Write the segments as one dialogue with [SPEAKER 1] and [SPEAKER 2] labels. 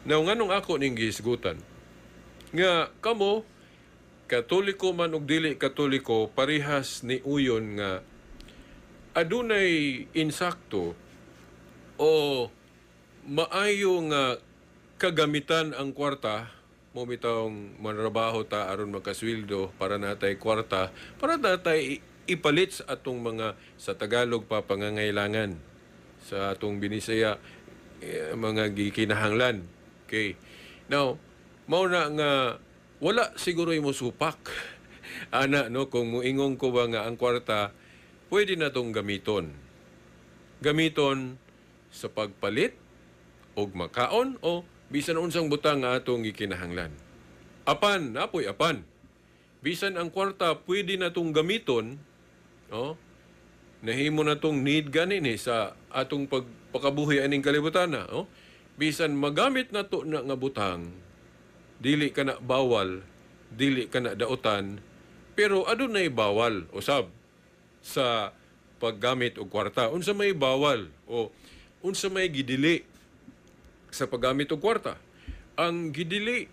[SPEAKER 1] Now, nganong ako ning gihisgutan? Nga kamo, Katoliko man og dili Katoliko, parehas ni uyon nga adunay insakto o maayo nga kagamitan ang kwarta mo. Bitawng manrabaho ta aron makasweldo para natay kwarta para natay ipalit sa atong mga, sa Tagalog pa, pangangailangan, sa atong Binisaya, mga gikinahanglan. Okay, now mao na nga wala siguro mo supak ana, no, kung muingon ko ba nga ang kwarta pwede na tong gamiton gamiton sa pagpalit og makaon o bisan unsang butang nga atong gikinahanglan. Apan, napoy apan. Bisan ang kwarta pwede na tong gamiton, no? Nahimo na tong need gani ni sa atong pagpakabuhi aning kalibutan na, no? Bisan magamit na to na nga butang, dili ka na bawal, dili ka na dautan, pero adunay bawal usab sa paggamit og kwarta. Unsa may bawal o unsa may gidili sa paggamit og kwarta? Ang gidili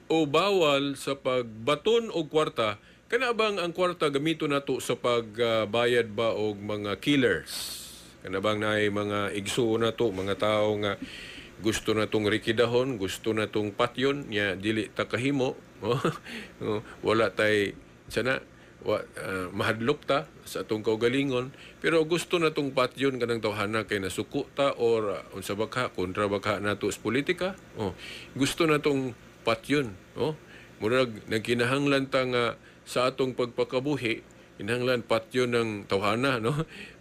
[SPEAKER 1] o bawal sa pagbaton og kwarta, kana bang ang kwarta gamito nato sa pagbayad ba og mga killers? Kana bang naay mga igsuon nato, mga tao nga gusto na tong rikidahon, gusto na tong patyon, nya dili ta kahimo, oh, wala tay sana wa, mahadlok ta sa atong kaugalingon, pero gusto na tong patyon kanang tawhana kay nasuko ta or unsa ba ka, kontra ba ka nato sa politika, oh, gusto na tong patyon, oh, murag nagkinahanglan ta nga sa atong pagpakabuhi kinahanglan patyon ng tawhana, no?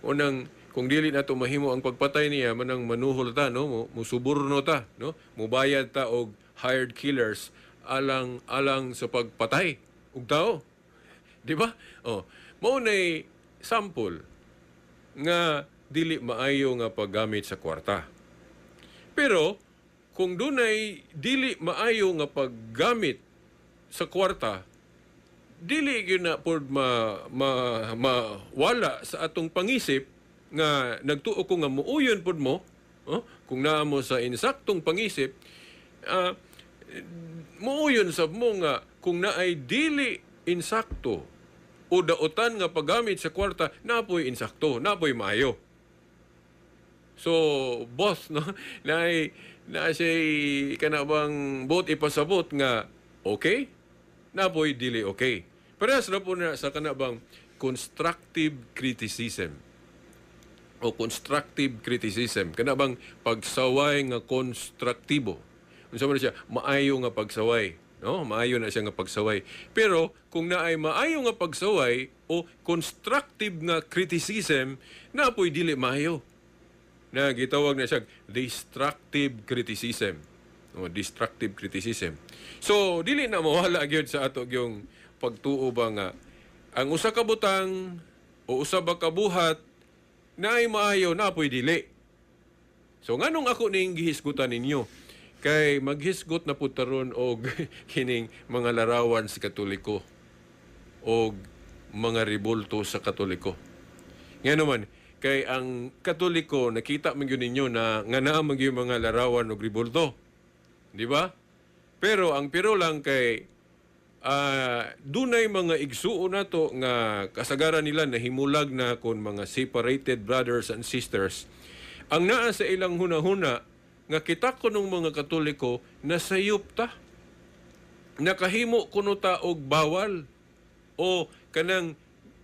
[SPEAKER 1] Unang kung dili nato mahimo ang pagpatay niya, manang manuhol ta, no, musuborno ta, no, mubayad ta og hired killers alang alang sa pagpatay og tao. Di ba? Oh, mao nay sample nga dili maayo nga paggamit sa kwarta. Pero kung dunay dili maayo nga paggamit sa kwarta, dili gyud na pod ma, ma, mawala sa atong pangisip nga nagtuo ko nga muuyon pod mo, oh, kung naa mo sa insaktong pangisip, muuyon sab mo nga kung naay dili insakto o daotan nga paggamit sa kwarta, napoy insakto, napoy maayo. So, both, no? Naay na siya kana bang both ipasabot nga okay, napoy dili okay. Parehas na po na sa kana bang constructive criticism o constructive criticism. Kana bang pagsaway nga konstruktibo. Unsa man siya, maayo nga pagsaway, no? Maayo na siya nga pagsaway. Pero kung naay maayo nga pagsaway o constructive nga criticism, napoy dili maayo na gitawag na siya destructive criticism. O destructive criticism. So dili na mawala gyud sa ato yung pagtuo ba nga ang usa ka butang o usa ba ka buhat naay maayo, napoy dili. So nganong ako ning gihisgutan ninyo? Kay maghisgot na pud taron og kining mga larawan sa Katoliko og mga ribulto sa Katoliko. Nga naman, kay ang Katoliko, nakita man gyud ninyo na nga naa man gyud mga larawan og ribulto. Di ba? Pero ang pero lang kay dunay mga igsuon nato nga kasagaran nila nahimulag na kon mga separated brothers and sisters. Ang naa sa ilang hunahuna nga kita kunong mga Katoliko nasayop ta. Nakahimo kuno ta og bawal o kanang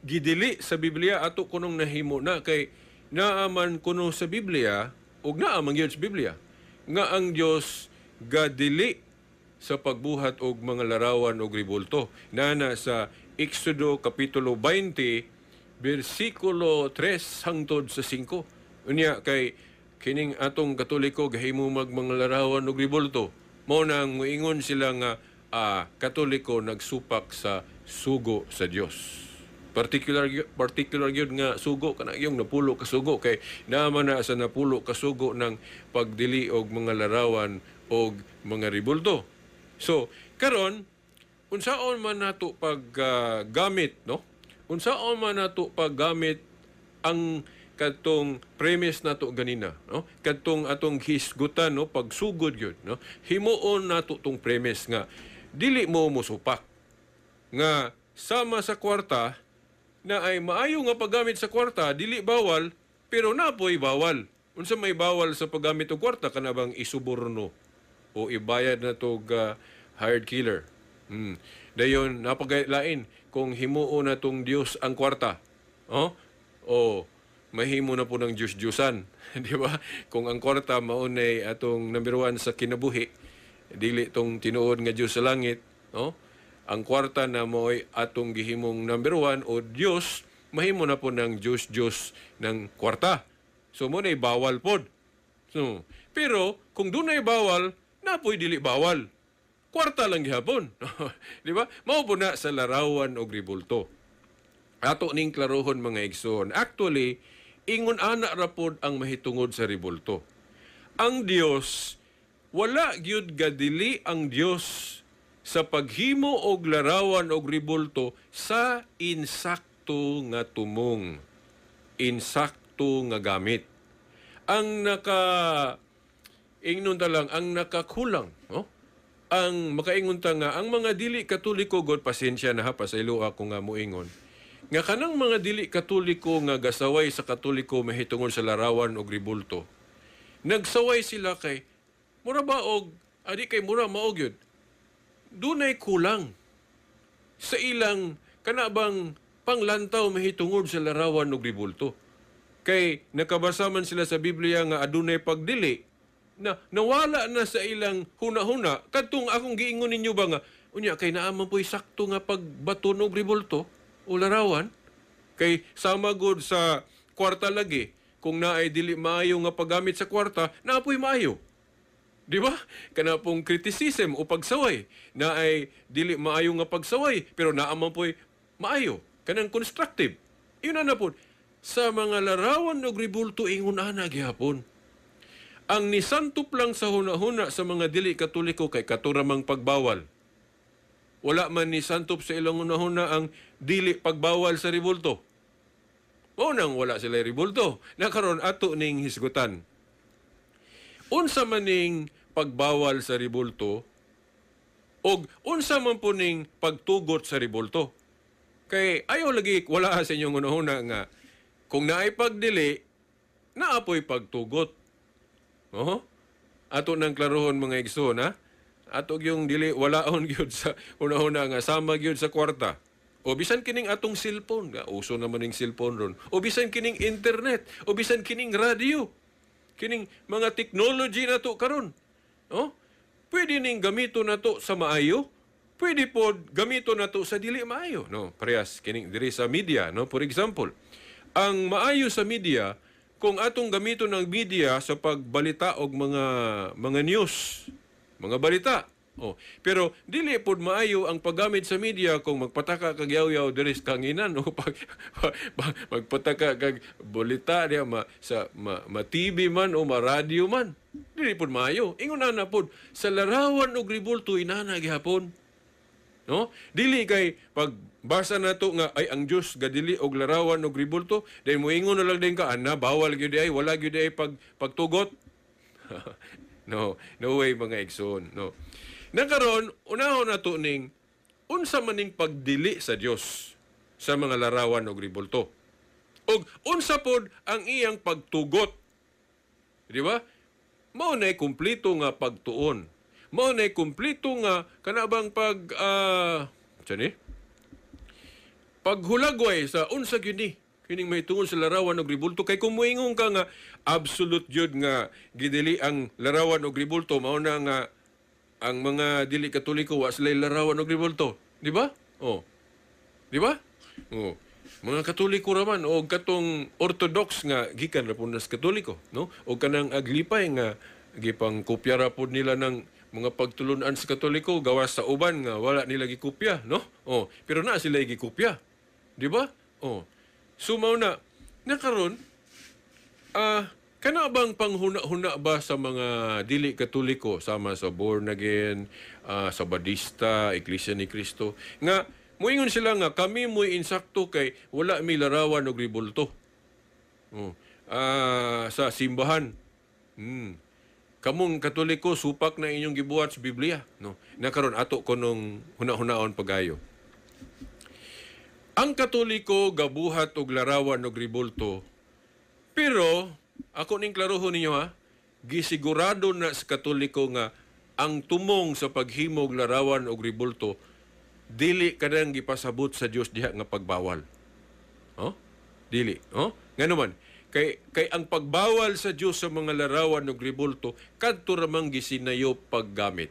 [SPEAKER 1] gidili sa Biblia, ato kunong nahimo na, kay naaman kuno sa Biblia ug naa man gyud sa Biblia nga ang Dios gadili sa pagbuhat og mga larawan og ribulto. Nana sa Exodo kapitulo 20 bersikulo 3 hangtod sa 5. Unya kay kining atong Katoliko gahimo mag mga larawan og ribulto. Mao nang moingon sila nga Katoliko nagsupak sa sugo sa Dios. Particular particular gyud nga sugo, kana yung 10 ka sugo, kay naman na sa 10 ka sugo ng pagdili og mga larawan og mga ribulto. So, karon unsaon man nato pag gamit, no? Unsaon man nato paggamit ang Kadtong premise nato ganina, no? Kadtong atong hisgutan, no, pagsugod gyud, no? Himuon nato tong premise nga dili mo musupak nga sama sa kwarta na ay maayo nga paggamit sa kwarta, dili bawal, pero napoy bawal. Unsa may bawal sa paggamit og kwarta? Kana bang isuborno o ibayad na tog hired killer. Dayon napaglain kung himuon na tong Dios ang kwarta. Oh? O mahimo na po ng Diyos-Diyusan, di ba? Kung ang kwarta maunay atong number one sa kinabuhi, dili tong tinuod nga Diyos sa langit, no? Ang kwarta na mo'y atong gihimong number one o Diyos, mahimo na po ng Diyos-Diyos ng kwarta. So mo na'y bawal pod. So, pero kung dunay bawal, napoy dili bawal. Kwarta lang gihapon. Di ba? Mao po na sa larawan og ribulto. Ato ning klarohon, mga igsoon. Actually, ingon ana ra pod ang mahitungod sa ribulto. Ang Dios, wala gyud gadili ang Dios sa paghimo og larawan og ribulto sa insakto nga tumong, insakto nga gamit. Ang naka ingnon ta lang ang nakakulang, no? Ang makaingon ta nga ang mga dili Katoliko god, pasensya na ha, pasaylo ako nga moingon. Nga kanang mga dili Katoliko nga gasaway sa Katoliko mahitungod sa larawan og ribulto. Nagsaway sila kay mura ba og adi kay mura mao gyud. Dunay kulang sa ilang kana bang panglantaw mahitungod sa larawan og ribulto. Kay nakabasa man sila sa Biblia nga adunay pagdili na nawala na sa ilang huna-huna kadtong akong giingon ninyo ba nga unya kay naa man po'y sakto nga pagbaton og ribulto o larawan. Kay sama gud sa kwarta lagi, kung naay dili maayo nga paggamit sa kwarta, naa po'y maayo. Di ba? Kana pong criticism o pagsaway na ay dili maayo nga pagsaway, pero naa man po'y maayo, kanang constructive. Yun na na po. Sa mga larawan og ribulto, ingon ana gihapon. Ang nisantop lang sa huna-huna sa mga dili Katoliko kay katuramang pagbawal. Wala man nisantop sa ilang huna-huna ang dili pagbawal sa ribulto. Mao nang wala sila ribulto. Nakaron ato ning hisgutan. Unsa man ning pagbawal sa ribulto og unsa man po ning pagtugot sa ribulto? Kay ayaw lagi wala sa inyong hunahuna nga kung naay pagdili, naapoy pagtugot. Oh? Ato nang klarohon, mga igsoon, ha? Ato yung dili walaon gyud sa hunahuna nga sama gyud sa kwarta. O bisan kining atong cellphone, nga uso naman ning cellphone ron. O bisan kining internet, o bisan kining radio. Kining mga technology na to karon. Oh? Pwede ning gamito na to sa maayo, pwede po gamito na to sa dili maayo, no? Parehas kining diri sa media, no? For example, ang maayo sa media, kung atong gamito ng media sa pagbalita og mga news, mga balita. Oh, pero dili pod maayo ang paggamit sa media kung magpataka kag yaw-yaw diri sa kanginan o magpataka kag balita diha ma, sa ma, ma TV man o ma radio man. Dili pod maayo. Ingon ana pod sa larawan og ribulto, inana gihapon. No? Dili kay pagbasa nato nga ay ang Dios gadili og larawan og ribulto, dahil moingon na lang din ka ana bawal gyud ay wala gyud ay pagtugot. No, no way, mga igsoon, no. Nakaron unahon nato ning unsa man ning pagdili sa Dios sa mga larawan og ribulto. Og unsa pod ang iyang pagtugot. Di ba? Mao na kumpleto nga pagtuon. Mao na kumpleto nga kana bang pag ni? Paghulagway sa unsa gyud ni kining may tungod sa larawan og ribulto. Kay kung moingon ka nga absolute gyud nga gidili ang larawan og ribulto, mao na nga ang mga dili Katoliko wa sila larawan og ribulto, di ba? Oh. Di ba? Oh. Mga Katoliko ra man og katong Orthodox nga gikan ra pud nas Katoliko, no? O kanang aglipay nga gipang kopya ra pud nila ng mga pagtulunan sa Katoliko gawas sa uban nga wala nila gikopya, no? Oh, pero naa sila gikopya. Di ba? Oh. So mao na nakaron kana bang panghuna-huna ba sa mga dili Katoliko sama sa born again, sa Badista, Iglesia ni Cristo nga moingon sila nga kami mo'y insakto kay wala mi larawan og ribulto. Oh. Sa simbahan. Kamong Katoliko, supak na inyong gibuhat sa Biblia, no? Na karon ato kunong huna-hunaon pagayo. Ang Katoliko gabuhat og larawan og ribulto. Pero ako ning klarohon ninyo ha, gisigurado na sa Katoliko nga ang tumong sa paghimog larawan og ribulto dili kanang gipasabot sa Dios diha nga pagbawal. Oh? Dili, oh? Ngano man, kay ang pagbawal sa Dios sa mga larawan og ribulto kadto ra man gisinayop paggamit.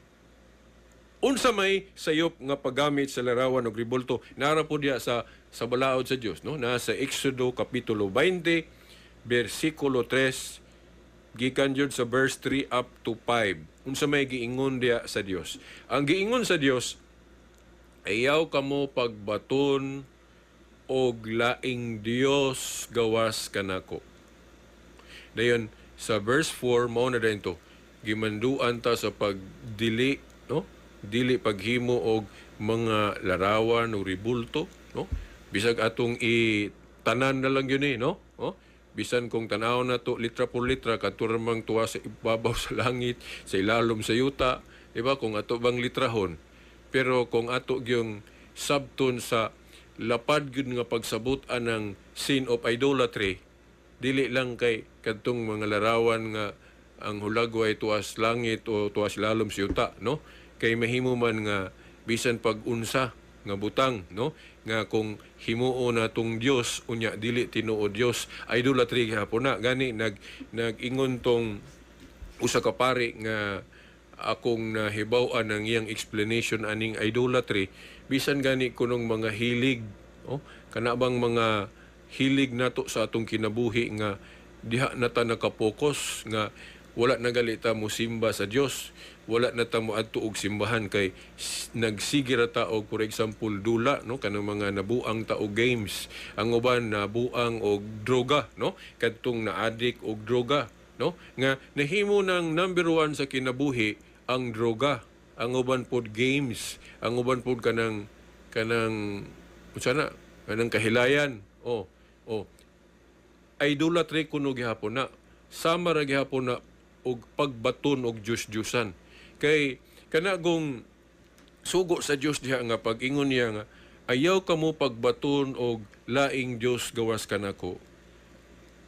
[SPEAKER 1] Unsa may sayop nga paggamit sa larawan og ribulto? Nara po diya sa balaod sa Dios, no? Nasa Exodo kapitulo 20 bersikulo 3 gikan jud sa verse 3 up to 5. Unsa may giingon diya sa Dios? Ang giingon sa Dios, "Ayaw kamo pagbaton og laing Dios gawas kanako." Dayon sa verse 4, mao na dayon to. Gimanduan ta sa pagdili, no? Dili paghimo og mga larawan o ribulto, no? Bisag atong i-tanan na lang yun eh, no? Oh? Bisan kung tanaw na to litra por litra, kadto ra mang tuwa sa ibabaw sa langit, sa ilalom sa yuta, di ba? Kung ato bang litrahon. Pero kung ato gyung sabton sa lapad gyud nga pagsabot anang sin of idolatry, dili lang kay kadtong mga larawan nga ang hulagway tuas langit o tuas lalom sa yuta, no? Kay mahimo man nga bisan pag-unsa nga butang, no? Nga kung himuo na tong Dios unya dili tinuod Dios, idolatry gihapon na. Gani nag-ingon tong usa ka pari nga akong nahibaw-an ang iyang explanation aning idolatry, bisan gani kunong mga hilig, oh, kana bang mga hilig nato sa atong kinabuhi nga diha na ta nakapokus nga wala na gali ta mo simba sa Dios, wala na ta mo adto og simbahan kay nagsige ra ta og, for example, dula, no, kanang mga nabuang ta og games, ang uban nabuang og droga, no, kadtong na-addict og droga, no, nga nahimo ng number one sa kinabuhi ang droga, ang uban pod games, ang uban pod kanang unsa na, kanang kahilayan, oh, idolatry kuno gihapon na. Sama ra gihapon na og pagbaton og Diyos-Diyusan. Kay kanagong sugo sa Dios diha nga pag-ingon niya nga ayaw kamo pagbaton og laing Dios gawas kanako.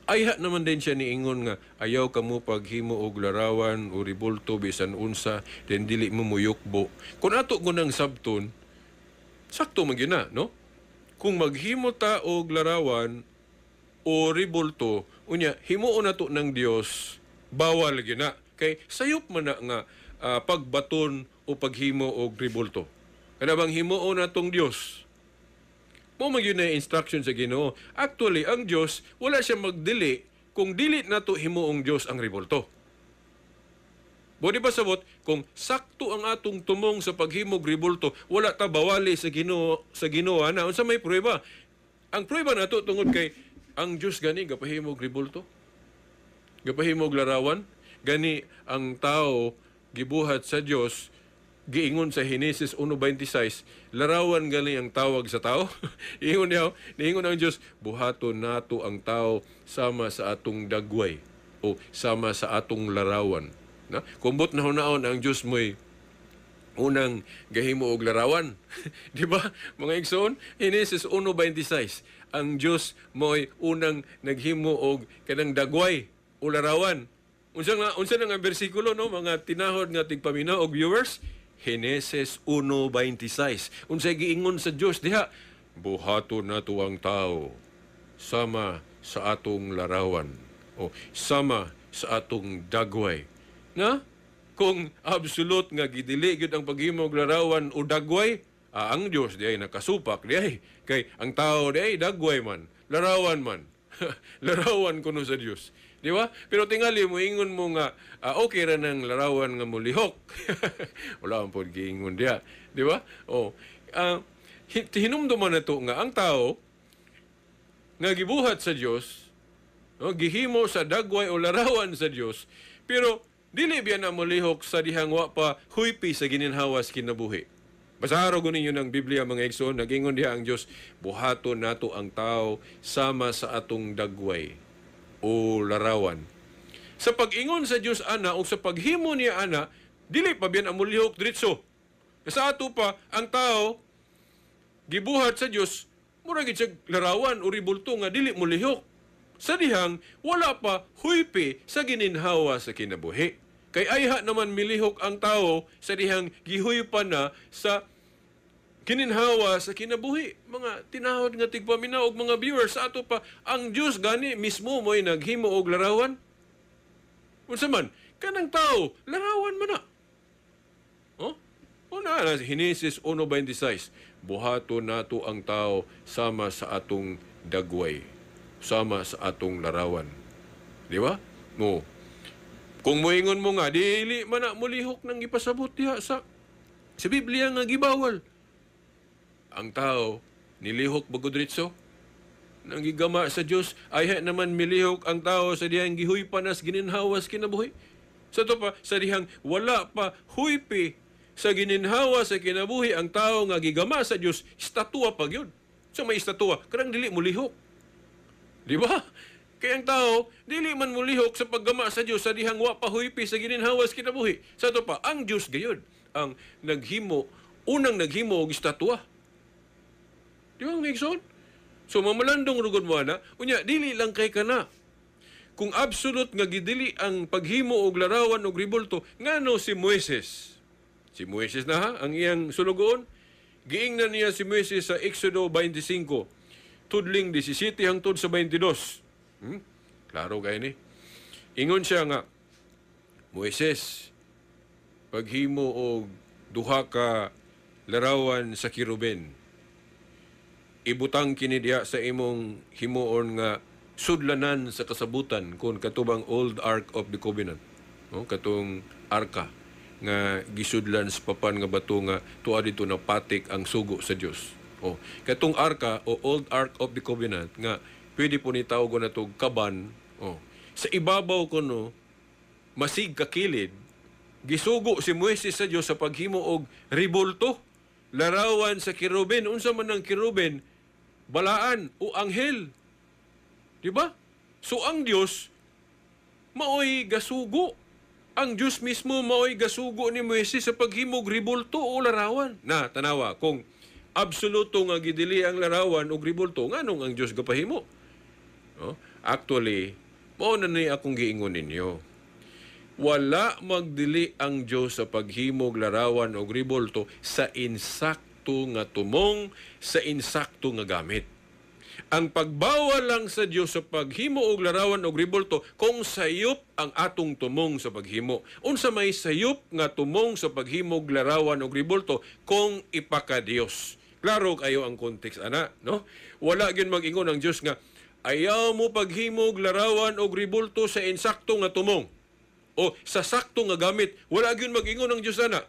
[SPEAKER 1] Ayha naman din siya niingon nga ayaw kamo paghimo og larawan o ribulto bisan unsa, then dili mo muyukbo. Kung ato gunang sabton, sakto man gyud na, no? Kung maghimo ta og larawan o ribulto, unya himuon nato ng Dios, bawal gyud na. Kay sayop man na nga pagbaton o paghimo og ribulto. Kana bang himuon natong Dios? Mo man gyud na instruction sa Ginoo. Actually, ang Dios wala siya magdili kung dili nato himuong Dios ang ribulto. Bodi ba sabot kung sakto ang atong tumong sa paghimog ribulto, wala ta bawali sa Ginoo na unsa may pruweba? Ang pruweba nato tungod kay ang Dios gani gapahimog ribulto. Gapahimog larawan, gani ang tao gibuhat sa Dios, giingon sa Henesis 1:26, larawan gani ang tawag sa tao. Ingon niya, niingon ang Dios, "Buhaton nato ang tao sama sa atong dagway o sama sa atong larawan." Na? Kumbot na hunaon ang Dios mo'y unang gahimo og larawan. Di ba? Mga igsoon, Henesis 1:26, ang Dios mo'y unang naghimo og kanang dagway o larawan. Unsa na nga bersikulo, no, mga tinahod nga tigpaminaw og viewers? Henesis 1:26. Unsay giingon sa Dios diha? "Buhaton nato ang tao sama sa atong larawan o sama sa atong dagway." Na? Kung absolute nga gidili gyud ang paghimo og larawan o dagway, ang Dios di ay nakasupak di ay. Kay ang tao di ay dagway man, larawan man. Larawan kuno sa Dios. Di ba? Pero tingali mo ingon mo nga okay ra nang larawan nga molihok. Wala man pod giingon diha. Di ba? Oh. Hinumduman na to nga ang tao nga gibuhat sa Dios, no, gihimo sa dagway o larawan sa Dios, pero dili biya na molihok sa dihang wa pa huypi sa gininhawas kinabuhi. Basaharo ninyo ng Biblia, mga igsoon, nagingon diha ang Dios, "Buhaton nato ang tao sama sa atong dagway." o larawan. Sa pag-ingon sa Dios ana o sa paghimo niya ana, dili pa biyan ang mulihok diretso. Sa ato pa, ang tao gibuhat sa Dios mura gid siya larawan o ribulto nga dili mulihok. Sa dihang wala pa huypi sa gininhawa sa kinabuhi. Kay ayha naman milihok ang tao sa dihang gihuypa na sa gininhawa sa kinabuhi. Mga tinahod nga tigpaminaw og mga viewers, sa ato pa, ang Dios gani mismo mo'y naghimo og larawan. Unsa man kanang tao, larawan man na. Oh? Una na Henesis 1:26, buhaton nato ang tao sama sa atong dagway, sama sa atong larawan. Di ba? No. Kung moingon mo nga dili man na mulihok nang gipasabot diha sa Biblia nga gibawal. Ang tao nilihok bagod diretso nang gigama sa Dios, ayha naman milihok ang tao sa dihang gihuypa nas gininhawas kinabuhi. Sa to pa, sa dihang wala pa huypi sa gininhawa sa kinabuhi ang tao nga gigama sa Dios, estatwa pa gyud. Sa may estatwa, karang dili mulihok. Di ba? Kaya ang tao, dili man mulihok sa paggama sa Dios sa dihang wa pa huypi sa gininhawas kinabuhi. Sa to pa, ang Dios gayud ang naghimo, unang naghimo og estatwa. Di ba, mga igsoon? So mamalandong rugod mo ana, unya dili lang kay kana. Kung absolute nga gidili ang paghimo og larawan og ribulto, ngano si Moises? Si Moises na ha, ang iyang sulugoon. Giingnan niya si Moises sa Exodo 25, tudling 17 hangtod sa 22. Klaro kay ni. Ingon siya nga, "Moises, paghimo og duha ka larawan sa kiruben. Ibutang kini diha sa imong himuon nga sudlanan sa kasabutan," kon katubang Old Ark of the Covenant. No, katong arka nga gisudlan sa papan nga bato nga tuwa dito na patik ang sugo sa Dios. Oh, katong arka o Old Ark of the Covenant nga pwede po ni tawag na to kaban. Oh, sa ibabaw kuno masig kakilid gisugo si Moises sa Dios sa paghimo og ribulto, larawan sa kerubin. Unsa man ang kerubin? Balaan o anghel. Di ba? So ang Dios maoy gasugo. Ang Dios mismo maoy gasugo ni Moises sa paghimog ribulto o larawan. Na tanawa kung absoluto nga gidili ang larawan og ribulto, nganong ang Dios gapahimo? No? Actually, mao na ni akong giingon ninyo. Wala magdili ang Dios sa paghimog larawan og ribulto sa insakto nga tumong, sa insakto nga gamit. Ang pagbawal lang sa Dios sa paghimo og larawan og ribulto kung sayop ang atong tumong sa paghimo. Unsa may sayop nga tumong sa paghimog larawan og ribulto? Kung ipakadiyos. Klaro kayo ang context ana, no? Wala gyud mag-ingon ang Dios nga ayaw mo paghimog larawan og ribulto sa insakto nga tumong o sa sakto nga gamit. Wala gyud mag-ingon ang Dios ana.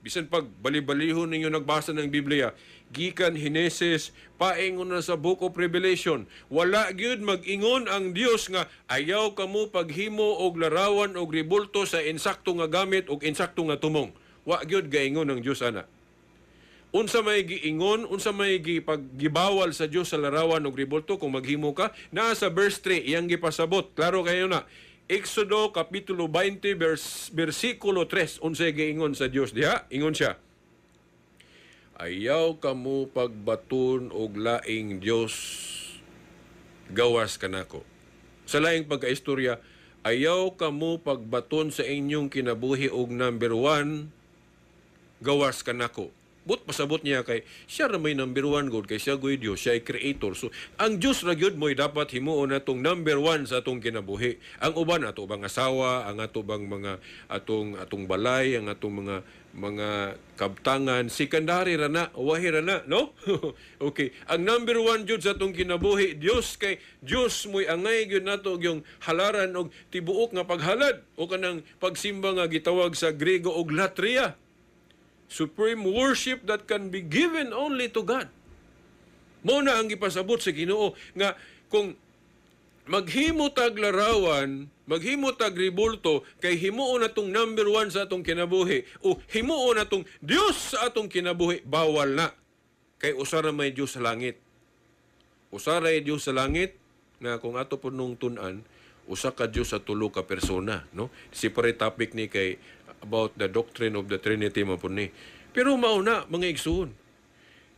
[SPEAKER 1] Bisan pag bali-balihon ninyo nagbasa ng Biblia, gikan Henesis, paingon na sa Book of Revelation, wala gyud mag-ingon ang Dios nga ayaw kamo paghimo og larawan og ribulto sa insakto nga gamit og insakto nga tumong. Wa gyud gaingon ang Dios ana. Unsa may giingon, unsa may gipaggibawal sa Dios sa larawan og ribulto kung maghimo ka, naa sa verse 3 iyang gipasabot. Klaro kayo na. Exodo kapitulo 20 versikulo 3, unsay giingon sa Dios diha? Ingon siya, "Ayaw kamo pagbaton og laing Dios gawas kanako." Sa laing pagkaistorya, ayaw kamo pagbaton sa inyong kinabuhi og number 1 gawas kanako. But pasabot niya kay siya ra may number 1 God, kay siya goy Dios, siya ay creator. So ang Dios ra gyud mo'y dapat himuon natong number 1 sa atong kinabuhi. Ang uban, ato bang asawa, ang ato bang mga atong balay, ang atong mga kabtangan, secondary ra na, wahi ra na, no? Okay, ang number 1 jud sa atong kinabuhi Dios, kay Dios mo'y angay gyud nato yung halaran og tibuok nga paghalad o kanang pagsimba nga gitawag sa Grego og latria. Supreme worship that can be given only to God. Mao na ang gipasabot sa Ginoo nga kung maghimo tag larawan, maghimo tag ribulto, kay himuon natong number 1 sa atong kinabuhi o himuon natong Dios sa atong kinabuhi, bawal na. Kay usa ra may Dios sa langit. Usa ra Dios sa langit. Na kung ato po nung tun-an, usa ka Dios sa tulo ka persona, no? Separate topic ni kay about the doctrine of the Trinity man po ni. Pero mao na, mga igsoon,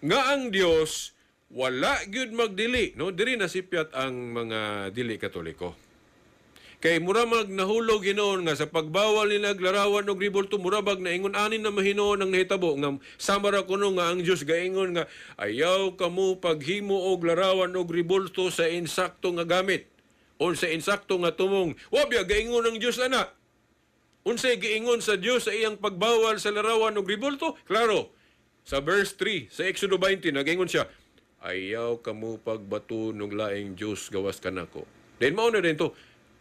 [SPEAKER 1] nga ang Dios wala gyud magdili, no? Diri nasipyat ang mga dili Katoliko. Kay mura mag nahulog hinuon nga sa pagbawal nila larawan og rebulto, mura bag naingon ani na mahinuon ang nahitabo nga sama ra kuno nga ang Dios gaingon nga ayaw kamo paghimo og larawan og rebulto sa insakto nga gamit o sa insakto nga tumong. Wa biya gaingon ang Dios ana. Unsay giingon sa Dios sa iyang pagbawal sa larawan og rebulto? Klaro. Sa verse 3 sa Exodo 20, nagaingon siya, "Ayaw kamo pagbato ng laing Dios gawas kanako." Then mao na din to.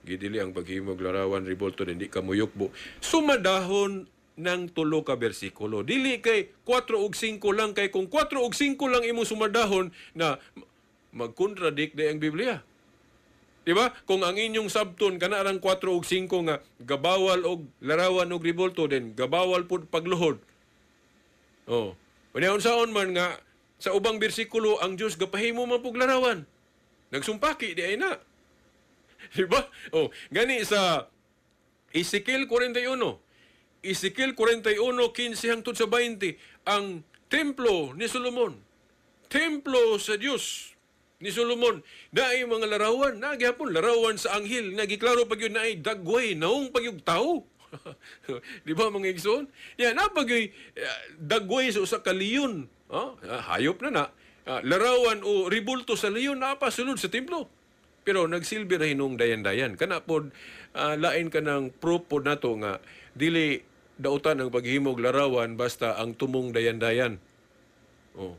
[SPEAKER 1] Gidili ang paghimog larawan rebulto, din di ka muyukbo. Sumadahon ng tulo ka bersikulo. Dili kay 4 ug 5 lang, kay kung 4 ug 5 lang imong sumadahon na magkontradict di ang Biblia. Di ba? Kung ang inyong sabton kana rang 4 ug 5 nga gabawal og larawan og rebulto, then gabawal pud pagluhod. Oh. Unya unsaon man nga sa ubang bersikulo ang Dios gapahimo man pug larawan? Nagsumpaki di ay na. Di ba? Oh, gani sa Ezekiel 41. Ezekiel 41:15 hangtod sa 20, ang templo ni Solomon. Templo sa Dios ni Solomon. Naay mga larawan, naa gihapon larawan sa anghel, nagiklaro pag yun naay dagway, naong pag yung tao. Di ba, mga igsoon? Ya, napagyoy dagway sa usa ka leon. Oh, hayop na na. Larawan o ribulto sa leon naa pa sulod sa templo. Pero nagsilbi ra hinong dayan-dayan. Kana pod lain ka ng proof pod nato nga dili dautan ang paghimog larawan basta ang tumong dayan-dayan. Oh.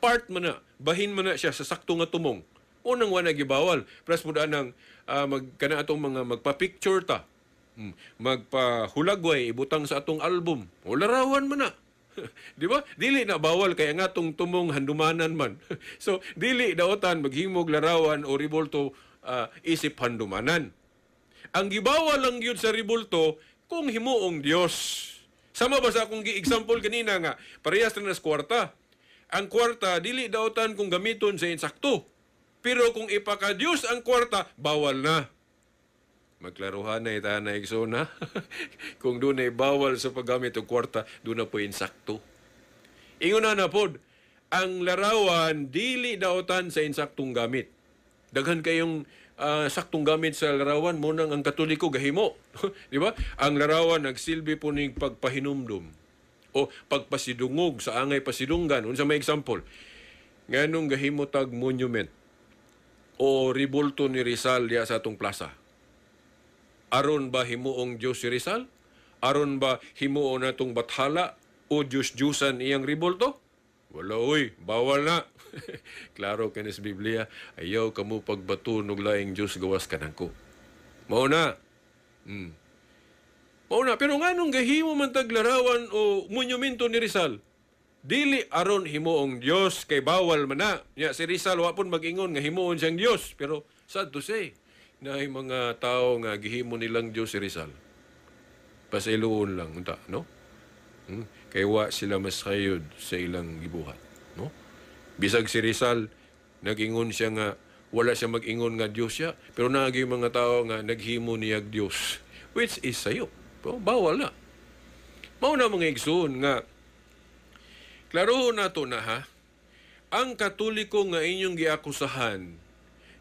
[SPEAKER 1] Part man na, bahin man na siya sa sakto nga tumong. Unang wala gibawal. Plus pud anang mag kana atong mga magpa-picture ta. Magpahulagway ibutang sa atong album. O larawan man na. Di ba? Dili na bawal kay ang atong tumong handumanan man. So dili daotan maghimog larawan o ribulto isip handumanan. Ang gibawal lang gyud sa ribulto kung himuong Dios. Sama ba sa akong gi-example kanina nga parehas ra nas kwarta. Ang kwarta dili daotan kung gamiton sa insakto. Pero kung ipaka-Dios ang kwarta, bawal na. Magklaruhan na ita na igsoon ha. Kung doon ay bawal sa paggamit og kwarta, doon na po insakto. Ingon na na pod, ang larawan dili daotan sa insaktong gamit. Daghan kayong saktong gamit sa larawan mo nang ang Katoliko gahimo. Di ba? Ang larawan nagsilbi po ning pagpahinumdum o pagpasidungog sa angay pasidunggan. Unsa may example? Nganong gahimo tag monument o ribulto ni Rizal diya sa atong plaza? Aron ba himuong Dios si Rizal? Aron ba himuon natong bathala o Diyos-Diyusan iyang ribulto? Wala oy, bawal na. Klaro kini sa Biblia, ayaw kamo pagbato og laing Dios gawas kanako. Mao na. Mao na, pero nganong gahimo man tag larawan o monumento ni Rizal? Dili aron himuong Dios kay bawal man na. Nya si Rizal wa pud mag-ingon nga himuon siyang Dios, pero sad to say, naay mga tao nga gihimo nilang Dios si Rizal. Pasayloon lang unta, no? Kay wa sila masayod sa ilang gibuhat, no? Bisag si Rizal nag-ingon siya nga wala siya mag-ingon nga Dios siya, pero naagi mga tao nga naghimo niyag Dios, which is sayo. Pero bawal na. Mao na, mga igsoon, nga klaro nato na ha. Ang Katoliko nga inyong giakusahan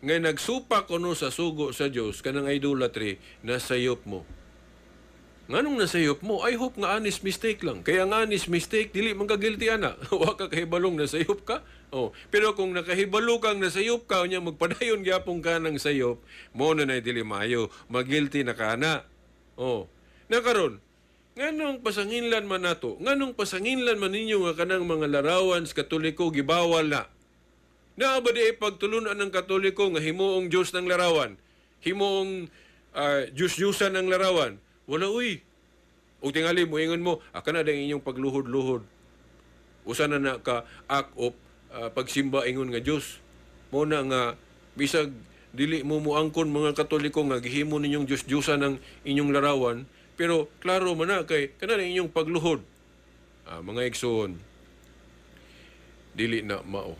[SPEAKER 1] nga nagsupak kuno sa sugo sa Dios kanang idolatry, nasayop mo. Nganong nasayop mo? I hope nga honest mistake lang. Kaya nga honest mistake, dili man ka guilty ana. Wa ka kahibalong nasayop ka. Oh, pero kung nakahibalo kang nasayop ka, unya magpadayon gyapon ka ng sayop, mo na nay dili maayo, magilty na ka na. Oh, nakaron, nganong pasanginlan man nato? Nganong pasanginlan man ninyo nga kanang mga larawan sa Katoliko gibawal na? Naa ba di pagtulunan ng Katoliko nga himuong Diyos ng larawan? Himuong Diyos-Diyusan ng larawan? Wala uy. O tingali mo, ingon mo, aka na dang inyong pagluhod-luhod. Usa na na ka act of pagsimba ingon nga Diyos. Mo na nga, bisag dili mo muangkon mga Katoliko nga gihimo ninyong Diyos-Diyusan ng inyong larawan, pero klaro man na kay kana na inyong pagluhod. Mga igsoon, dili na mao.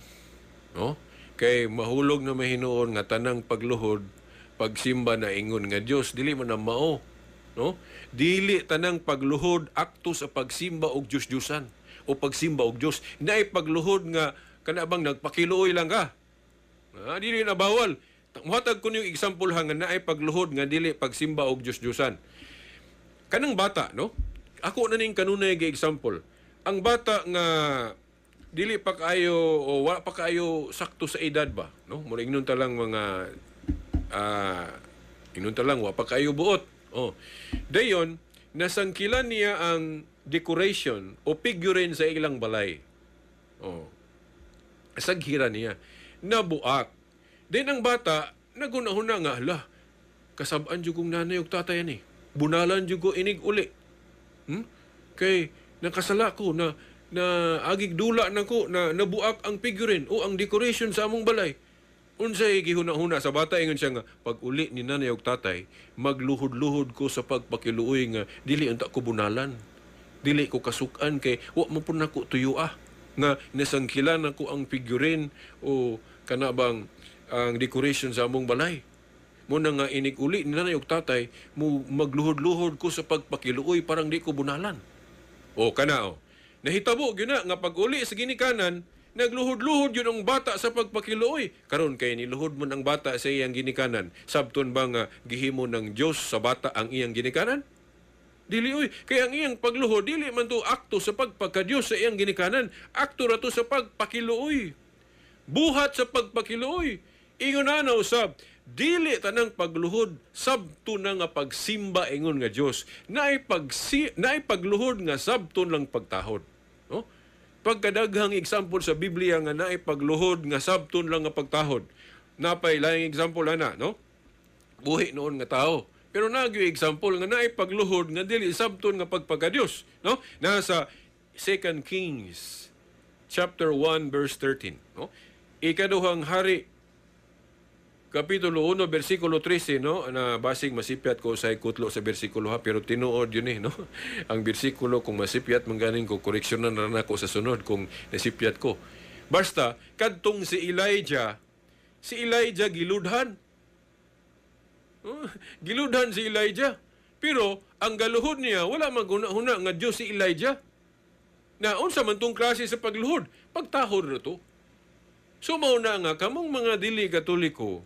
[SPEAKER 1] No? Kay mahulog na mahinuon nga tanang pagluhod, pagsimba na ingon nga Dios, dili man na mao, no? Dili tanang pagluhod akto sa pagsimba og Dios-Diosan o pagsimba og Dios. Naay pagluhod nga kana bang nagpakiluoy lang ka. Ah, dili na bawal. Muhatag ko yung example ha nga naay pagluhod nga dili pagsimba og Dios-Diosan. Kanang bata, no? Ako na ning kanunay ga example. Ang bata nga dili pa kaayo o wala pa kaayo sakto sa edad ba, no? Mura ingnon ta lang mga ingnon ta lang wa pa kaayo buot. Oh. Dayon nasangkilan niya ang decoration o figurine sa ilang balay. Oh. Saghira niya. Nabuak. Then ang bata nagunahuna nga, "Hala, kasab-an jud kong nanay ug tatay ani. Bunalan jud ko inig uli. Kay nakasala ko na na agig dula nako na nabuak ang figurine o ang decoration sa among balay." Unsay gihuna-huna sa bata? Ingon siya nga, "Pag uli ni nanay ug tatay, magluhod-luhod ko sa pagpakiluoy nga dili unta ko bunalan. Dili ko kasukan kay wa man pud nako tuyo nga nasangkilan nako ang figurine o kana bang ang decoration sa among balay. Mo na nga inig uli ni nanay ug tatay, mo magluhod-luhod ko sa pagpakiluoy parang di ko bunalan." O kana o. Nahitabo gyud na nga pag uli sa ginikanan, nagluhod-luhod yun ang bata sa pagpakiluoy. Karon kay niluhod mo ang bata sa iyang ginikanan, sabton ba nga gihimo ng Dios sa bata ang iyang ginikanan? Dili oy, kay ang iyang pagluhod dili man to akto sa pagpagka-Dios sa iyang ginikanan, akto ra to sa pagpakiluoy. Buhat sa pagpakiluoy. Ingon na usab, dili tanang pagluhod sabto na nga pagsimba ingon nga Dios. Naay pagluhod nga sabton lang pagtahod. No? Pagkadaghang example sa Biblia nga naay pagluhod nga sabton lang nga pagtahod. Napay laing example ana, no? Buhi noon nga tao. Pero nagyo example nga naay pagluhod nga dili sabton nga pagpagka-Dios, no? Nasa 2 Kings chapter 1 verse 13, no? Ikaduhang Hari kapitulo 1 bersikulo 13, no, na basig masipyat ko sa kutlo sa bersikulo ha, pero tinuod yun eh, no? Ang bersikulo kung masipyat man ganing ko, koreksyonan na nako sa sunod kung nasipyat ko. Basta kadtong si Elijah, si Elijah giludhan. Oh, giludhan si Elijah. Pero ang galuhod niya wala maguna-huna nga Dios si Elijah. Na unsa man tong klase sa pagluhod? Pagtahod ra to. So mao na nga kamong mga dili Katoliko,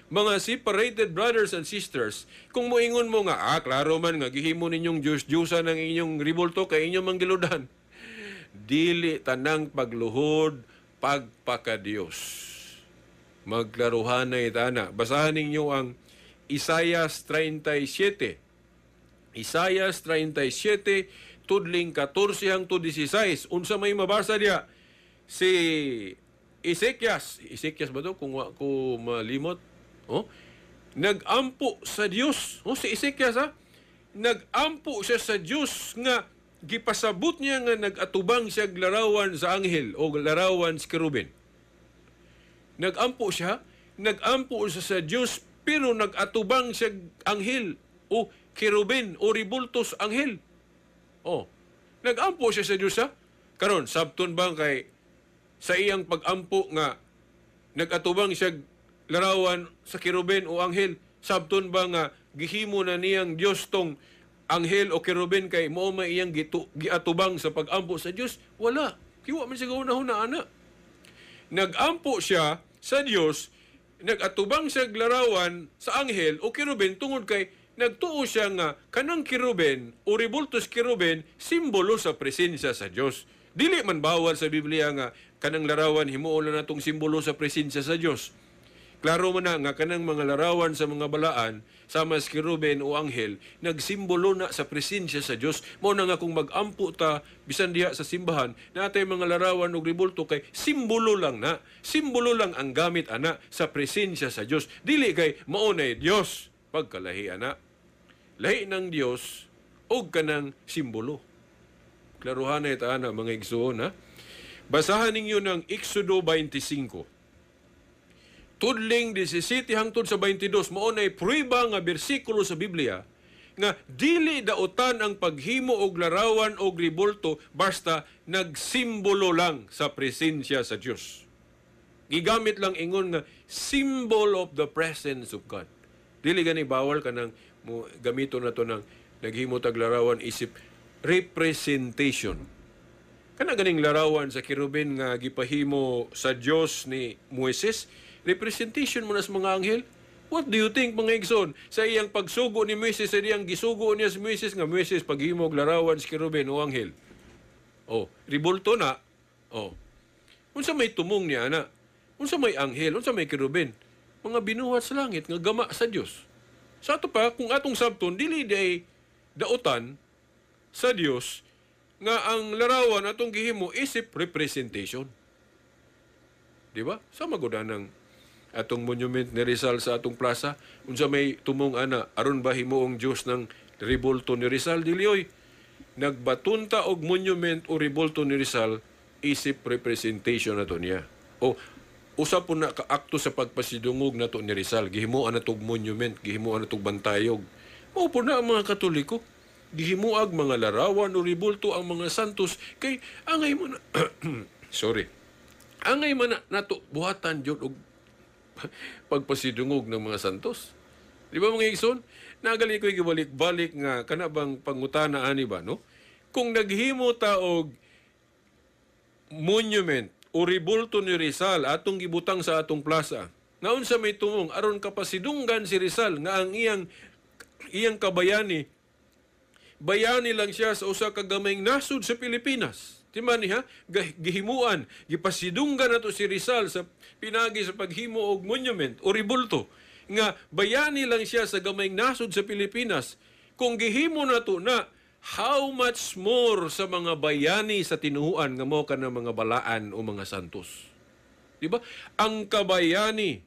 [SPEAKER 1] mga separated brothers and sisters, kung moingon mo nga, klaro man nga gihimo ninyong Diyos-Diyosan ang inyong ribulto kay inyong manggiludan. Dili tanang pagluhod pagpakadiyos. Magklaruhan na itana. Basahan ninyo ang Isayas 37. Isayas 37, tudling 14 hangtod 16. Unsa may mabasa diya? Si Ezekias, Ezekias ba to? Kung wa ko malimot. Oh? Nag-ampo sa Dios. Oh, si Ezekias ha? Nag-ampo siya sa Dios nga gipasabot niya nga nag-atubang siya larawan sa anghel o larawan sa kerubin. Nag-ampo siya sa Dios pero nag-atubang siya anghel o kerubin o ribultos anghel. Oh. Nag-ampo siya sa Dios ha. Karon sabton ba kay sa iyang pag-ampo nga nag-atubang siya larawan sa kerubin o anghel, sabton ba nga gihimo na niyang Dios tong anghel o kerubin kay mao may iyang giatubang sa pag-ampo sa Dios? Wala. Kiwa man siya huna ana. Nag-ampo siya sa Dios, nag-atubang siya larawan sa anghel o kerubin tungod kay nagtuo siya nga kanang kerubin o ribultos kerubin simbolo sa presensya sa Dios. Dili man bawal sa Biblia nga kanang larawan himuon na natong simbolo sa presensya sa Dios. Klaro man na nga kanang mga larawan sa mga balaan sama sa kerubin o anghel nagsimbolo na sa presensya sa Dios. Mao na nga kung mag-ampo ta bisan diha sa simbahan natay mga larawan og ribulto kay simbolo lang na. Simbolo lang ang gamit ana sa presensya sa Dios. Dili kay mao nay Dios pagkalahi ana. Lahi ng Dios og kanang simbolo. Klaruhan na ita ana mga igsoon ha. Basahan ninyo ng Exodo 25. Tudling 17 hangtod sa 22, mao nay prueba nga bersikulo sa Biblia nga dili dautan ang paghimo og larawan og ribulto basta nagsimbolo lang sa presensya sa Dios. Gigamit lang ingon nga symbol of the presence of God. Dili gani bawal kanang mo gamito na to ng naghimo tag larawan isip representation. Kana ganing larawan sa kerubin nga gipahimo sa Dios ni Moises, representation mo na sa mga anghel. What do you think, mga igsoon? Sa iyang pagsugo ni Moises, sa iyang gisugo niya si Moises nga, "Moises, paghimo og larawan sa kerubin o anghel." Oh, ribulto na. Oh. Unsa may tumong niya ana? Unsa may anghel? Unsa may kerubin? Mga binuhat sa langit nga gama sa Dios. Sa ato pa, kung atong sabton, dili day dautan sa Dios nga ang larawan atong gihimo isip representation. Di ba? Sa maguda ng atong monument ni Rizal sa atong plaza, unsa may tumong ana, aron ba himuong Dios ng ribulto ni Rizal? Dili oy. Nagbatunta og monument o ribulto ni Rizal isip representation nato niya. O usa po na kaakto sa pagpasidungog nato ni Rizal, gihimuan natog monument, gihimuan natog bantayog. Mao po na ang mga Katoliko. Gihimuag mga larawan o ribulto ang mga santos kay angay mo na sorry. Angay man na nato buhatan jud og pagpasidungog ng mga santos. Di ba, mga igsoon? Nagali ko gibalik-balik nga kana bang pangutana ani ba, no? Kung naghimo ta og monument o ribulto ni Rizal atong gibutang sa atong plaza. Nga unsa may tumong, aron kapasidunggan si Rizal nga ang iyang iyang kabayani, bayani lang siya sa usa ka gamayng nasod sa Pilipinas. Di man niya gihimuan, gipasidunggan nato si Rizal sa pinagi sa paghimo og monument o ribulto nga bayani lang siya sa gamayng nasod sa Pilipinas. Kung gihimo nato na, how much more sa mga bayani sa tinuhuan nga mao kana mga balaan o mga santos? Di ba? Ang kabayani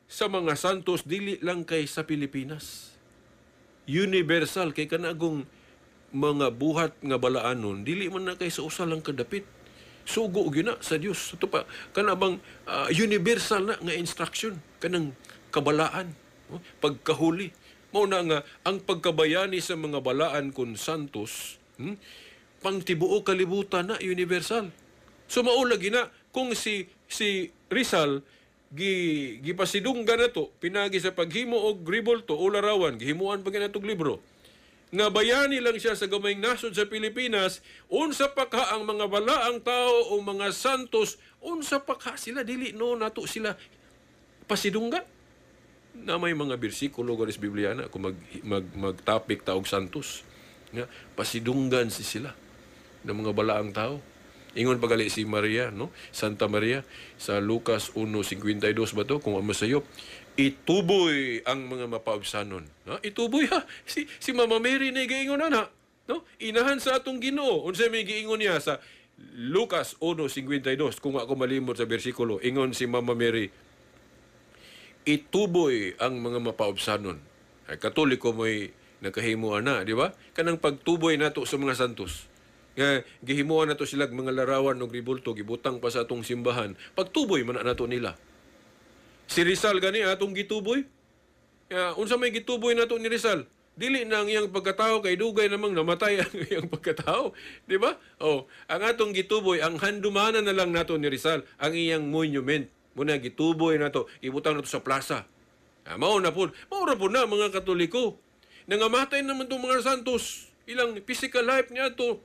[SPEAKER 1] sa mga santos dili lang kay sa Pilipinas. Universal kay kanagong mga buhat nga balaanon dili man na kay sa usa lang kadapit. Sugo gyud na sa Dios. Ito pa kana bang universal na nga instruction kanang kabalaan, no? Pagkahuli. Mao na nga ang pagkabayani sa mga balaan kun santos, pangtibuok kalibutan na, universal. So mao lagi na kung si Rizal gipasidunggan nato pinagi sa paghimo og ribulto o larawan, gihimuan pa gyud natog libro nga bayani lang siya sa gamayng nasod sa Pilipinas, unsa pa ka ang mga balaang tao o mga santos, unsa pa ka sila dili no nato sila pasidunggan? Na may mga bersikulo garis Biblia na kung mag, mag mag-topic ta og santos nga pasidunggan si sila ng mga balaang tao. Ingon pagali si Maria, no? Santa Maria sa Lucas 1:52 ba to, kung masayop, ituboy ang mga mapaubsanon. No? Ituboy ha. Si Mama Mary na giingon ana, no? Inahan sa atong Ginoo. Unsa may giingon niya sa Lucas 1:52, kung ako malimot sa bersikulo, ingon si Mama Mary, ituboy ang mga mapaubsanon. Ay, Katoliko mo'y nakahimo ana, di ba? Kanang pagtuboy nato sa mga santos. Nga gihimuan nato sila mga larawan og ribulto, gibutang pa sa atong simbahan. Pagtuboy man na nato nila. Si Rizal gani atong gituboy. Ya, unsa may gituboy nato ni Rizal? Dili na ang iyang pagkatao kay dugay namang namatay ang iyang pagkatao, di ba? Oh, ang atong gituboy, ang handumanan na lang nato ni Rizal, ang iyang monument. Muna gituboy nato, ibutang nato sa plaza. Ah, mao na pud. Mao ra pud na mga Katoliko. Nangamatay naman tong mga santos. Ilang physical life niya to.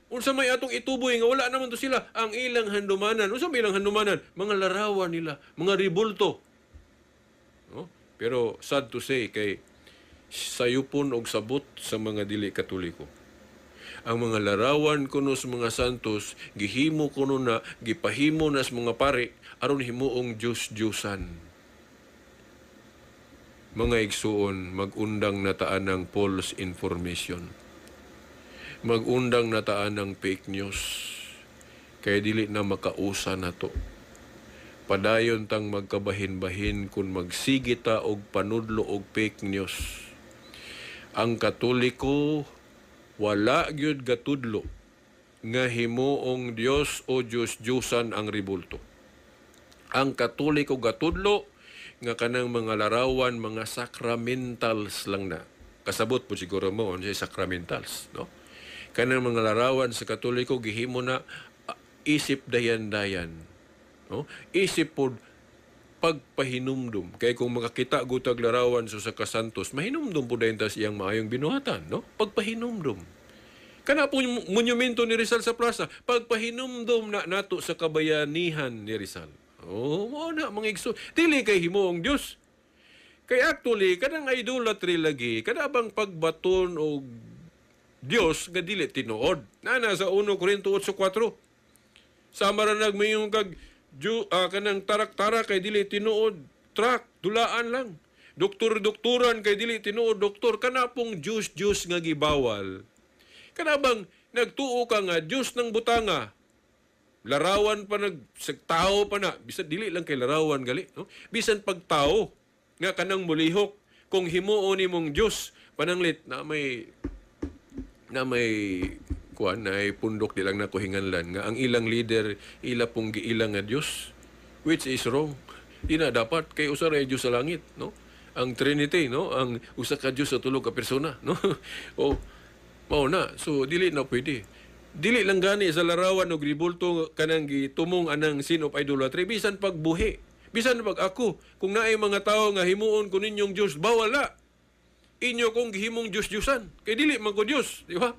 [SPEAKER 1] Unsa may atong ituboy nga wala naman to sila, ang ilang handumanan. Unsa may ilang handumanan? Mga larawan nila, mga ribulto. No? Pero sad to say kay sayupon og sabot sa mga dili Katoliko. Ang mga larawan kuno sa mga santos gihimo kuno na, gipahimo na sa mga pare aron himuong Diyos-Diyosan. Mga igsuon, magundang na taan ng false information. Magundang na taan ng fake news. Kaya dili na makausa na to. Padayon tang magkabahin-bahin kung magsige ta og panudlo og fake news. Ang Katoliko wala gyud gatudlo nga himuong Dios o Diyos-Diyusan ang ribulto. Ang Katoliko gatudlo nga kanang mga larawan, mga sacramentals lang na. Kasabot po siguro mo unsay sacramentals, no? Kanang mga larawan sa Katoliko gihimo na isip dayan-dayan. No? Isip pod pagpahinumdum. Kay kung makakita gutag larawan sa usa ka santos, mahinumdum po dayon ta sa iyang maayong binuhatan, no? Pagpahinumdum. Kana po yung monumento ni Rizal sa plaza, pagpahinumdum na nato sa kabayanihan ni Rizal. Oh, mao na, mga igsoon. Dili kay himuong Dios. Kay actually kanang idolatry lagi, kana bang pagbaton og Dios nga dili tinuod. Na sa 1 Corinto 8:4. Sama ra nagmayon kag kanang tarak-tarak kay dili tinuod, truck, dulaan lang. Doktor-doktoran kay dili tinuod doktor. Kana pong Diyos-Diyos nga gibawal. Kana bang nagtuo ka nga Diyos ng butanga, larawan pa nag sa tao pa na, bisan dili lang kay larawan gali, no? Bisan pag tao nga kanang mulihok, kung himuon nimong Dios, pananglit na may kuan na ay pundok, di lang nako hinganlan nga ang ilang leader ila pong giila nga Dios, which is wrong. Di na dapat kay usa ra Dios sa langit, no? Ang Trinity, no? Ang usa ka Dios sa tulo ka persona, no? O mao na. So dili na pwede. Dili lang gani sa larawan og ribulto kanang gitumong anang sin of idolatry, bisan pagbuhi, bisan pag ako, kung naay mga tawo nga himuon ko ninyong Dios, bawal na. Inyo kong gihimong Diyos-Diyusan kay dili man ko Dios, di ba?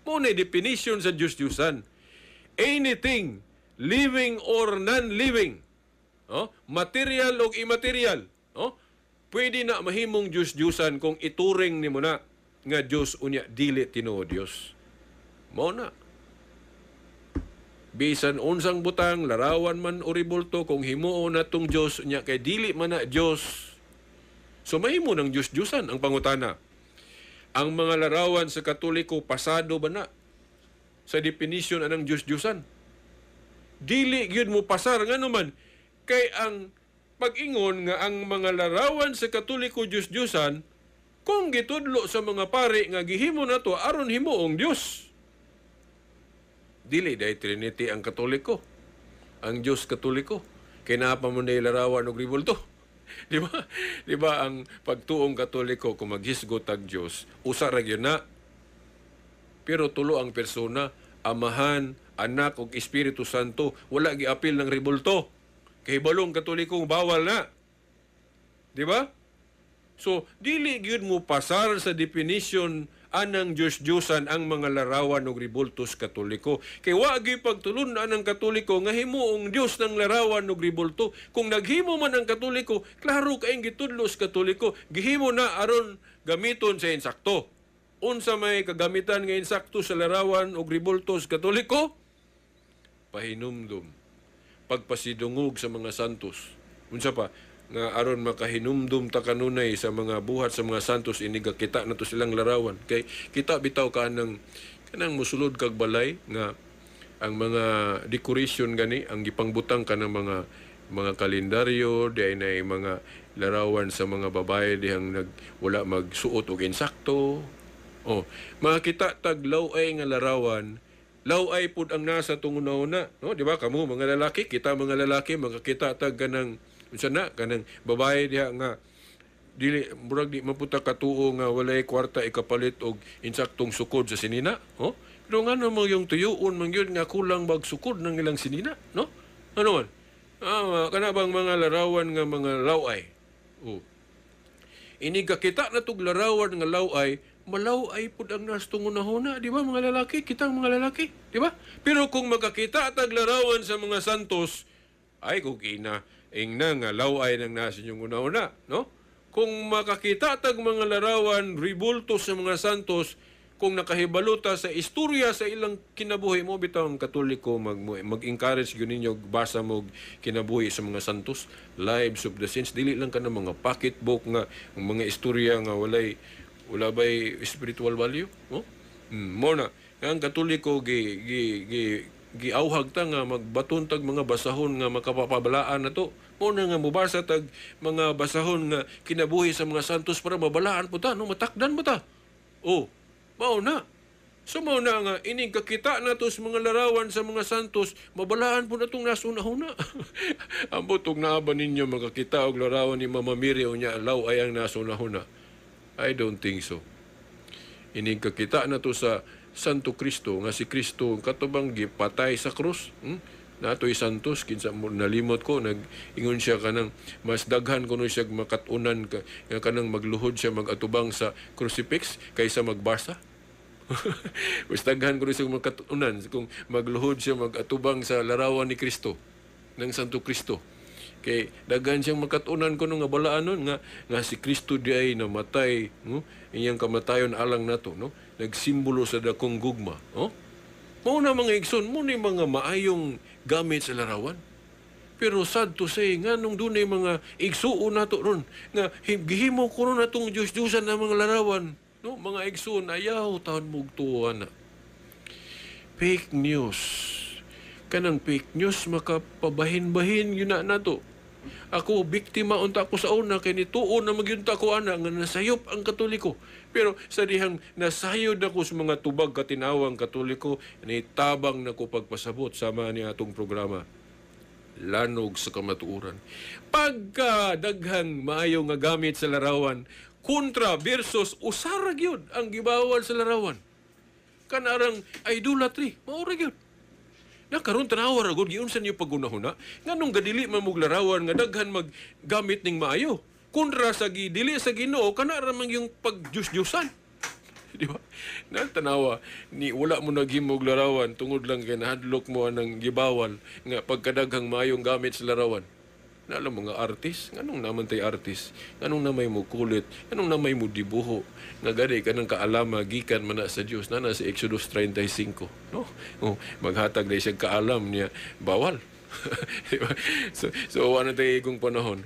[SPEAKER 1] Mao na definition sa Diyos-Diyusan: anything living or non-living, no? Material o immaterial, no? Pwede na mahimong Diyos-Diyusan kung ituring nimo na nga Diyos unya dili tinuod Diyos. Mao na. Bisan unsang butang, larawan man o ribulto, kung himuon na tong Diyos unya kay dili man na Diyos. So mahimo ng Diyos-Diyusan. Ang pangutana, ang mga larawan sa Katoliko, pasado ba na sa definition anang Diyos-Diyusan? Dili gyud mo pasar. Ngano man? Kay ang pag-ingon nga ang mga larawan sa Katoliko Diyos-Diyusan kung gitudlo sa mga pari nga gihimo na to aron himuong Dios. Dili dahil Trinity ang Katoliko. Ang Dios Katoliko. Kay naa pa mo na larawan og ribulto. Di ba? Di ba ang pagtuong Katoliko, kung maghisgot ag Dios, usa ra gyud na. Pero tulo ang persona, Amahan, Anak ug Espiritu Santo, wala giapil ng ribulto. Kay balong Katoliko bawal na. Di ba? So, dili gyud mo pasar sa definition anang Diyos-Diyosan ang mga larawan og ribultos Katoliko. Kay wa gyud pagtulun-an ang Katoliko nga himuong Dios ng larawan og ribulto. Kung naghimo man ang Katoliko, klaro kaayong gitudlo sa Katoliko, gihimo na aron gamiton sa insakto. Unsa may kagamitan nga insakto sa larawan og ribultos Katoliko? Pahinumdum. Pagpasidungog sa mga santos. Unsa pa? Nga aron makahinumdum ta kanunay sa mga buhat sa mga santos iniga kita na to silang larawan. Kay kita bitaw ka kanang kanang musulod kag balay nga ang mga decoration gani ang gipangbutang kanang mga kalendaryo di ay na mga larawan sa mga babae dihang nag wala magsuot og insakto. Oh, makita tag law-ay nga larawan, law-ay pud ang nasa tungunauna, no? Di ba kamo mga lalaki, kita mga lalaki makakita tag kanang unsa na kanang babae diha nga dili murag di maputa katuo nga walay kwarta ikapalit og insaktong sukod sa sinina, oh? Pero ngano mo yung tuyuon man gyud nga kulang magsukod ng ilang sinina, no? Ano man? Ah, kana bang mga larawan nga mga law-ay? Oh. Ini kita na tug larawan nga law-ay, malaw-ay pud ang nas tungunahuna, di ba mga lalaki? Kitang mga lalaki, di ba? Pero kung makakita tag larawan sa mga santos, ay kung ina, ingna nga law-ay nang nasa inyong una-una, no? Kung makakita tag mga larawan, ribulto sa mga santos, kung nakahibaluta sa istorya sa ilang kinabuhi mo, bitaw ang Katoliko mag-encourage gyud ninyo basa mo kinabuhi sa mga santos, Lives of the Saints, dili lang ka ng mga pocketbook nga ang mga istorya nga walay wala bay spiritual value, no? Mo na ang Katoliko gi gi gi giauhag ta nga magbaton tag mga basahon nga makapapabalaan na to. Mo na nga mobasa tag mga basahon nga kinabuhi sa mga santos para mabalaan po ta, no? Matakdan mo ta. Oh, mao na. So mao na nga ining kakita nato sa mga larawan sa mga santos, mabalaan po natong nasuna-huna. Ambot og naa ba ninyo makakita og larawan ni Mama Mary unya law ay ang nasuna-huna? I don't think so. Ining kakita na to sa Santo Cristo nga si Kristo katubang gipatay sa krus. Natoy Santos kinsa mo, nalimot ko, nag-ingon siya kanang mas daghan kuno siya makat-unan ka, nga kanang magluhod siya mag-atubang sa crucifix kaysa magbasa. Mas daghan kuno siya makat-unan kung magluhod siya mag-atubang sa larawan ni Kristo, ng Santo Kristo. Kay daghan siyang makat-unan kuno nga balaanon nga nga si Kristo di ay namatay, no? Iyang kamatayon alang nato, no? Nagsimbolo sa dakong gugma, no? Mao na, mga igsoon, mo ni mga maayong gamit sa larawan. Pero sad to say, nga nung dunay mga igsuon nato ron, nga gihimo ko ron natong Diyos-Diyosan na mga larawan, no? Mga igsuon, ayaw taon mugtuwa na. Fake news. Kanang fake news, makapabahin-bahin yun na nato. Ako, biktima unta ako sa una, kay nituon na magyunta ko ana, nga nasayop ang Katoliko. Pero sa dihang nasayod ako sa mga tubag katinawang Katoliko, ni tabang na ko pagpasabot sama ni atong programa. Lanog sa Kamatuoran. Pagka daghang maayo nga gamit sa larawan, kontra versus usara gyud ang gibawal sa larawan. Kanarang idolatry, mao ra gyud. Na karon tanawa ra gud giunsa niyo pagunahuna nganong gadili man mog larawan nga daghan maggamit ning maayo. Kontra sa gidili sa Ginoo, kana ra man yung pagdiyos-diyosan. Di ba? Na tanawa ni wala mo naghimog larawan tungod lang kay nahadlok mo anang gibawal nga pagkadaghang maayong gamit sa larawan. Na alam mga artist, nganong naman tay artist, nganong namay mo kulit, nganong namay mo dibuho, nga gani kanang kaalama gikan man na sa Dios, na sa Exodus 35, no? Oh, maghatag na siya kaalam niya, bawal. Di ba? So wala na tayo igong panahon.